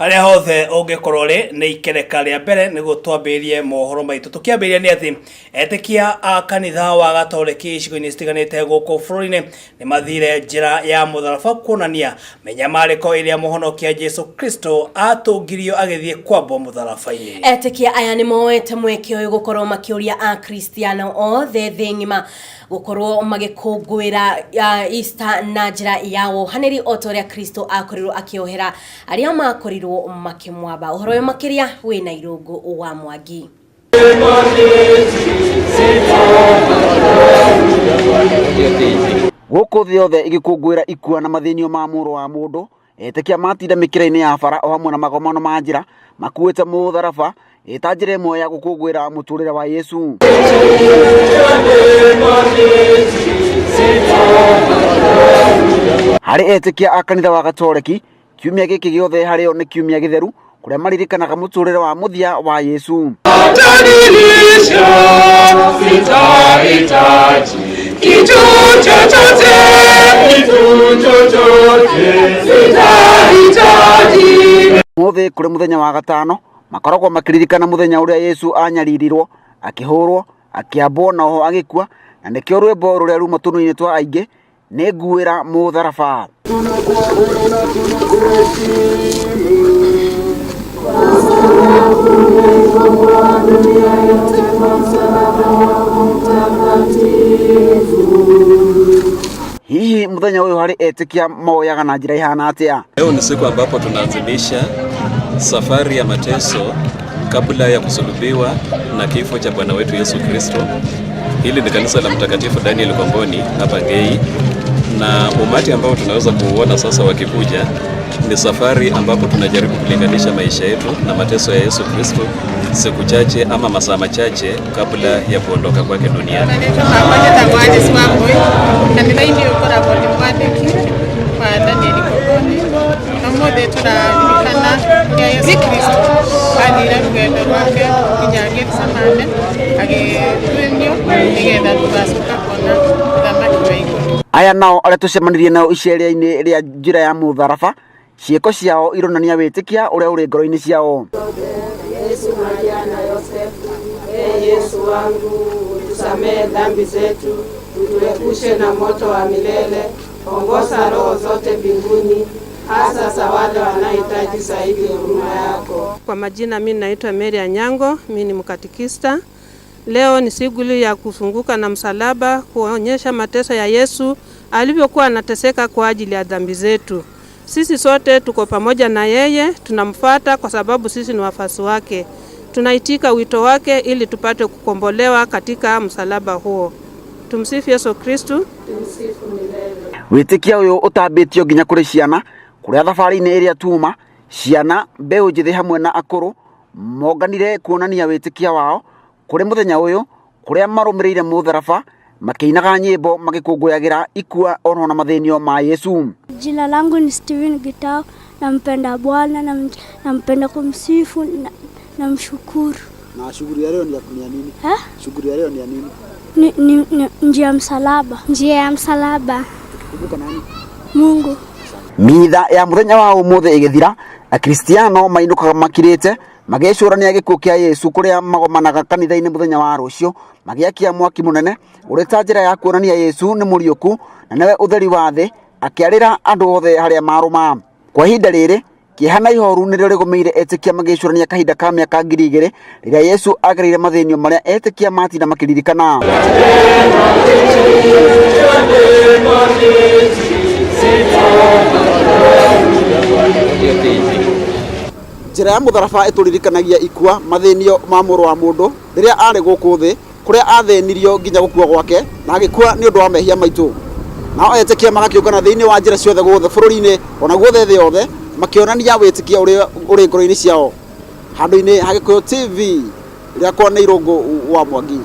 Harĩa hothe ũngĩkorwo rĩ nĩ ikereka rĩa mbere nĩguo twambĩrĩrie mohoro maitũ. Tũkĩambĩrĩria nĩ atĩ etĩkia a kanitha wa Gatoreki icigo-inĩ citiganĩte gũkũ bũrũri-inĩ nĩ mathire njĩra ya mũtharaba kuonania mĩnyamarĩko ĩrĩa mũhonokia Jesu Kristo atũngirio agĩthiĩ kwambwo mũtharaba-inĩ. Etĩkia aya nĩ moete mweke ũyũ gũkorwo makĩũria Akristiano othe thĩ ng'ima gũkorwo magĩkũngũĩra Easter na njĩra ya wohanĩri o ta ũrĩa Kristo akorirwo akĩohera arĩa makorirwo makĩmwamba. Ũhoro ũyũ makĩria wĩna Irũngũ wa Mwangi. Gũkũ thĩ yothe ĩgĩkũngũĩra ikua na mathĩnio ma mũrũ wa mũndũ, etĩkia matinda mĩkĩra-inĩ ya bara o hamwe na magomano ma njĩra makuĩte mũtharaba ĩta njĩra ĩmwe ya gũkũngũĩra mũtũrĩre wa Yesu. Harĩ etĩkia a kanitha wa Gatoreki, kiumia gĩkĩ gĩothe harĩo nĩ kiumia gĩtheru kũrĩa maririkanaga mũtũrĩre wa mũthia wa Yesu. Tadilisha sitahitaji kitu chochote, kitu chochote sitahitaji. Mũthĩ kũrĩ mũthenya wa gatano makoragwo makĩririkana mũthenya ũrĩa Yesu anyaririrwo, akĩhũrwo, akĩambwo na oho agĩkua, na nĩkĩo rwĩmbo rũrĩa ruma tũnua-inĩ twa aingĩ nĩ nguĩra mũtharaba. Hihi mũthenya ũyũ harĩ etĩkia moyaga na njĩra ihana atĩa? Leo ni siku ambapo tunaadhimisha safari ya mateso kabla ya kusulubiwa na kifo cha Bwana wetu Yesu Kristo. Hili ni kanisa la Mtakatifu Daniel Komboni hapa Ngei, na umati ambao tunaweza kuuona sasa wakikuja ni safari ambapo tunajaribu kulinganisha maisha yetu na mateso ya Yesu Kristo siku chache ama masaa machache kabla ya kuondoka kwake duniani. Kanitha-inĩ ũkoragwo ndĩ mwandĩki wa Daniel Komboni na ũmũthĩ tũraririkana ũrĩa Yesu Kristo athire rũgendo rwake nginya Getsemane agĩthĩnio nĩgetha tũgacoka kuona ũthamaki wa igũrũ. Aya nao arĩa tũcemanirie nao iceria-inĩ rĩa njĩra ya mũtharaba, ciĩko ciao ironania wĩtĩkia ũrĩa ũrĩ ngoro-inĩ ciao. Yesu, Maria na Yosefu, ee Yesu wangu, utusamehe dhambi zetu, utuepushe na moto wa milele, ongoza roho zote mbinguni, hasa za wale wanaohitaji zaidi huruma yako. Kwa majina mimi naitwa Mary Anyango, mimi ni mkatikista. Leo ni shughuli ya kufunguka na msalaba kuonyesha mateso ya Yesu alivyokuwa anateseka kwa ajili ya dhambi zetu. Sisi sote tuko pamoja na yeye, tunamfuata kwa sababu sisi ni wafuasi wake. Tunaitika wito wake ili tupate kukombolewa katika msalaba huo. Tumsifu Yesu Kristu. Wĩtĩkia ũyũ ũtambĩtio nginya kũrĩ ciana kũrĩa thabarĩ-inĩ ĩrĩa tuma ciana mbeũ njĩthĩ hamwe na akũrũ monganire kuonania wĩtĩkia wao kũrĩ mũthenya ũyũ kũrĩa marũmĩrĩire mũtharaba makĩinaga nyĩmbo magĩkũngũyagĩra ikua ono na mathĩnio ma Yesu. Jina langu ni Steven Gitao, nampenda Bwana, nampenda kumsifu, namshukuru. Na shughuli ya leo ni ya nini? Ha? Shughuli ya leo ni ya nini? Ni njia ya msalaba. Njia ya msalaba. Kumbuka nani? Mungu. Mitha ya mũthenya wa ũmũthĩ ĩgĩthira, Akristiano mainũkaga makirĩte magĩcũrania gĩkuũ kĩa Yesu kũrĩa magomanaga kanitha-inĩ mũthenya wa rũciũ magĩakia mwaki mũnene ũrĩ ta njĩra ya kuonania Yesu nĩ mũriũku na nĩwe ũtheri wa thĩ, akĩarĩra andũ othe harĩa marũma. Kwa ihinda rĩrĩ kĩeha na ihoru nĩrĩo rĩgũmĩire etĩkia magĩcũrania kahinda ka mĩaka 2000 rĩrĩa Yesu agereire mathĩnio marĩa etĩkia matinda makĩririkana. Njĩra ya mũtharaba ĩtũririkanagia ikua mathĩnio ma mũrũ wa mũndũ rĩrĩa arĩ gũkũ thĩ kũrĩa athĩnirio nginya gũkua gwake na agĩkua nĩ ũndũ wa mehia maitũ. Nao etĩkia magakĩũngana thĩinĩ wa njĩra ciothe guothe bũrũri-inĩ ona guothe thĩ yothe makĩonania wĩtĩkia ũrĩa ũrĩ ngoro-inĩ ciao. Handũ-inĩ ha Gĩkũyũ TV rĩakwa nĩ Irũngũ wa Mwangi.